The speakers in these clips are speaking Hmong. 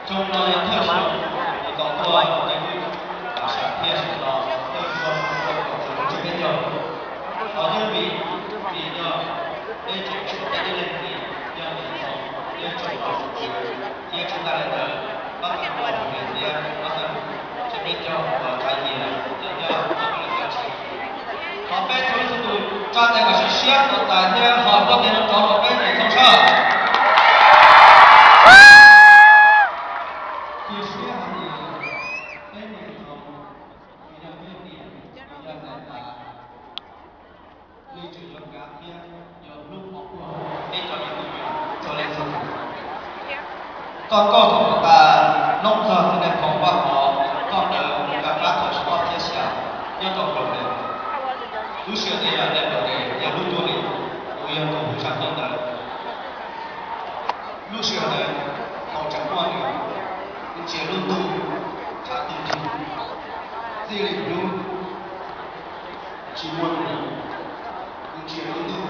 Xyoo no yog thawj xyoo uas tau tuaj ua peb lub sam thiab sawv los thawj xyoo uas tau ua peb caug. Qhov yooj yim vim yog peb tseem tshuav peb tib leeg vim yog niam txiv, peb tseem los thiab tsis tas li ntawd, pab tau ua hauj lwm thiab pab tau tseb peb caug uas tsav yias ces nyob rau lawv tag tsis. Thov peb txhua leej txhua tus tsa tes kom siab siab txaus tais thiab ho npuaj tes rau rov kom peb niam txhawb sab. Cia siab hais tias peb niam txhawb, vim yog peb niam, vim yog tais tas, nej tseem yuav kav thiab yuav hlub qhov uas peb cov me tub me nyuam txhua leej txhua tus. Koj, koj thaum tas noob txog tus neeg khoom vaj khov, koj ntawd mus kav pab thaum xyoo ob txhiab xya nyob rau Nplog ne. Lub sij hawm ntawd yog Nplog ne, yog lub cuab li, kuv yog tus hwj sab tod ntawd. Lub sij hawm ntawd thaum tseem muaj nws, kuv ntsia lub ntuj tshav ntuj nrig, txij li hnub tsis muaj nws, kuv ntsia lub ntuj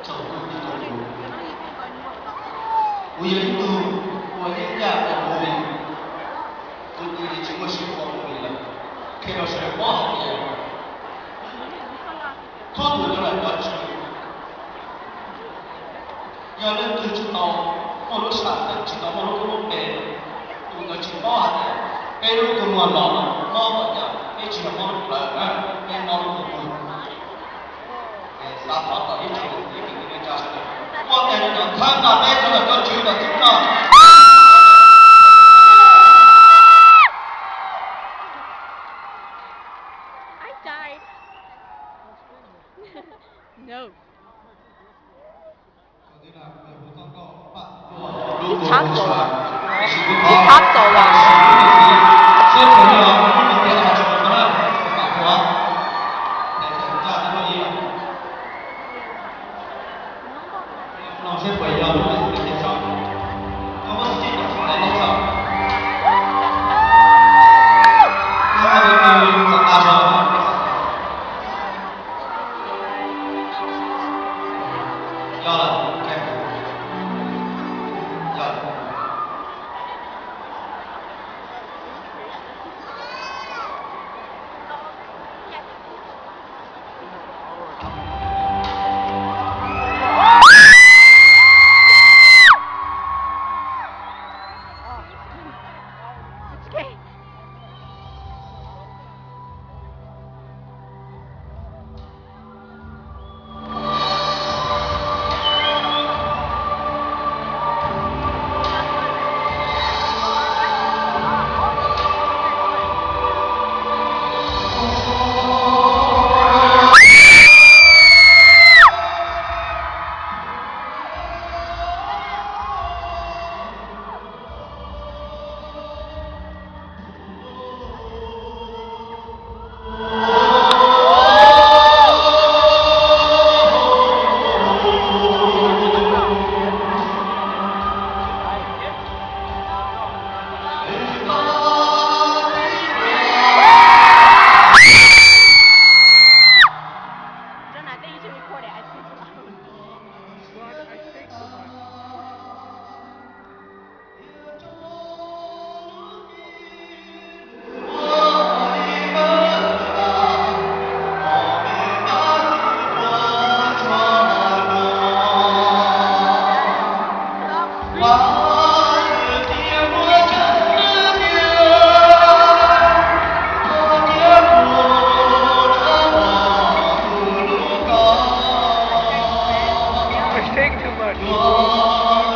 tsaus ntuj nti rau kuv. Kuv yog ib tug ua yeeb yaj ua movie, kuv twb tsis muaj siab ua movie lawm, qhia rau sawv daws paub hais tias txhua tus cov lawm cov tsis Yog leej twg tsis tau muaj lub sam, tsis tau muaj lub koob lub npe, tus ntawd tsis paub hais tias peb lub kua muag los mob kom yog peb tsis yog mob lub plawv na, peb mob lub kua muag. Xav thov kom ib tsoom niam txiv kwv tij neej tsa sawv daws muab tes rau cov thawj nqa peb cov lawm cov tswv kom txhub no. I died. No. He talked a lot. John, I think you should record it. I think too loud. What? I think too much. I think too much.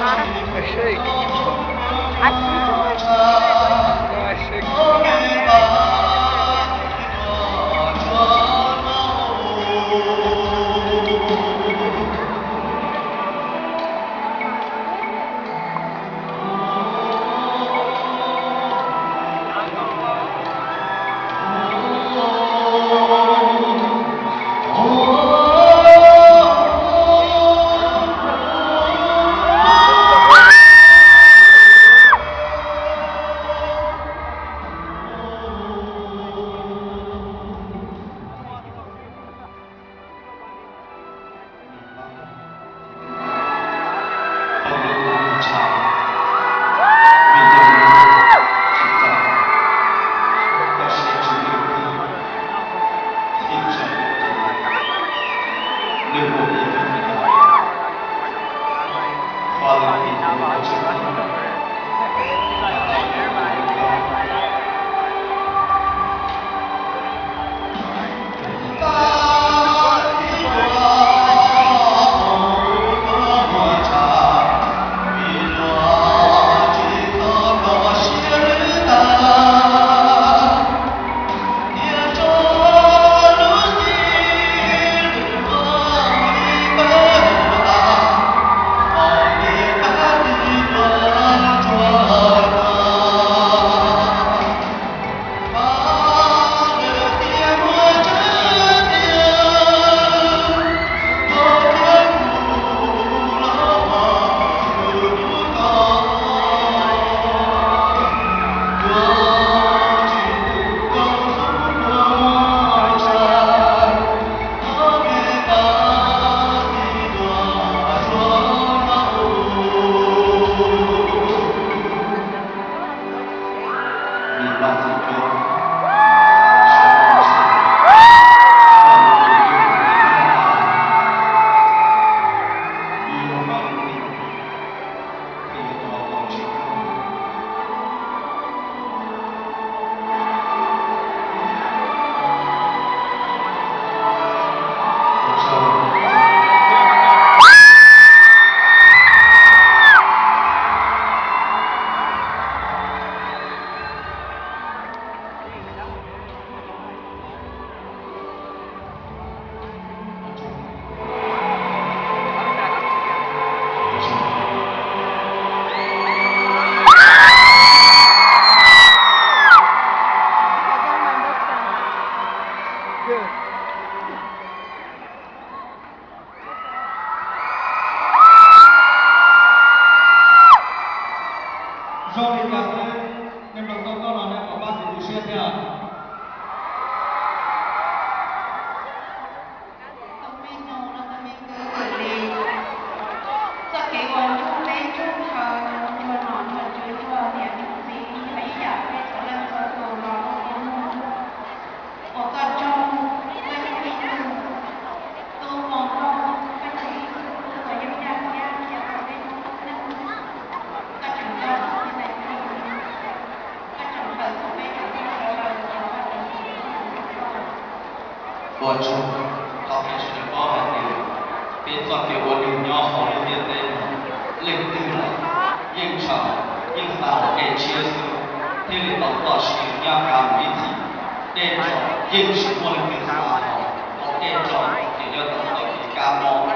Zoo li cas xwb, nej mloog tau koj los nej puas pab tus tu siab thiab? Tus me nyuam no tus me kwv Kwm Lis, txoj kev uas nrug teb nrug chaw nrug nom nrug tswv nrug niam nrug txiv yog ib yam peb txhua leej txhua tus los ua ke mloog. Uas koj tsaug, koj yog ib tug tub hluas nkauj, koj tseem ib tug tub uas yeej yaj thiab thiab tau peb tug neeg, koj tseem nco txog peb tais tug, koj tseem hlawv txog peb cov neeg sawv daws los ua tus tub hluas nkauj. Ua tsaug, thov peb sawv daws paub hais tias peb txoj kev ua neeg nyob hauv lub ntiaj teb no, leej twg los yeej tshawm yeej xav ua dej tshiab xwb, thiaj li tau toj siab nyob kav mus ib txhis. Dej nrog yeej tsis muaj leej twg xav los ua dej nrog ces yuav tau txoj kev kab mob.